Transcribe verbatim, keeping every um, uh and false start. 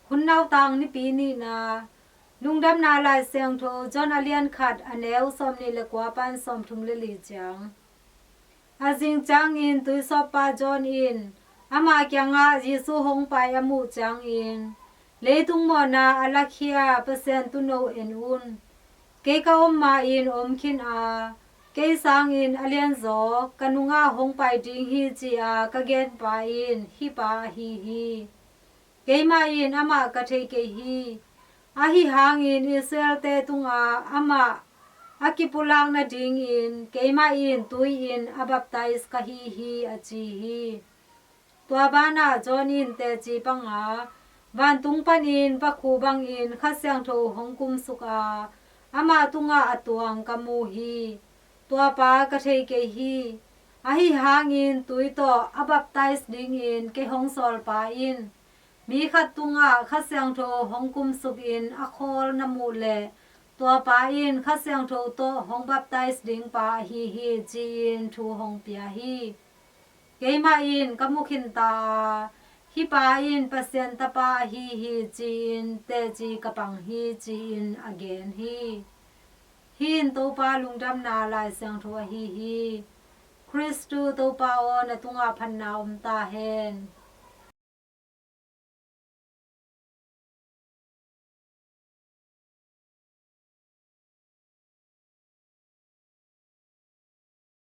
Hun Nautang Nipi nihna. Lungdamna Lai Siangtho John a lian khat, a neu sawmnih le kua pan sawmthum le li ciang. A zing ciangin tuisawppa John in ama kiangah Jesu hong pai a muh ciangin, "Leitung mawhna a lakhia Pasian tuuno en un. Kei ka om ma-in om khin a, kei sangin a lianzaw ka nungah hong pai ding hi ci-a ka genpa in hih pa ahi hi. Keimah in amah ka thei kei hi. Ahi hangin Israel-te tungah amah a kipulak nadingin keimah in tui-in a baptize ka hi hi," a ci hi. Tua banah John in teci panga, vantung panin vakhu bangin Kha Siangtho hong kumsuk a, ama tungah a tuang ka mu hi. Tua pa ka thei kei hi. Ahi hangin tui tawh a baptize dingin kei hong sawlpa in mi khat tungah Kha Siangtho hong kumsukin a khawl na muh leh, tua pa in Kha Siangtho tawh hong baptize ding pa ahi hi, ci-in thu hong pia hi. Keimah in ka mu khinta a, hih pa in Pasian Tapa ahi hi, ci-in teci ka pang hi, ci-in a gen hi. Hih in Topa Lungdamna Lai Siangtho ahi hi. Khristu Topa aw, na tungah phatna om ta hen.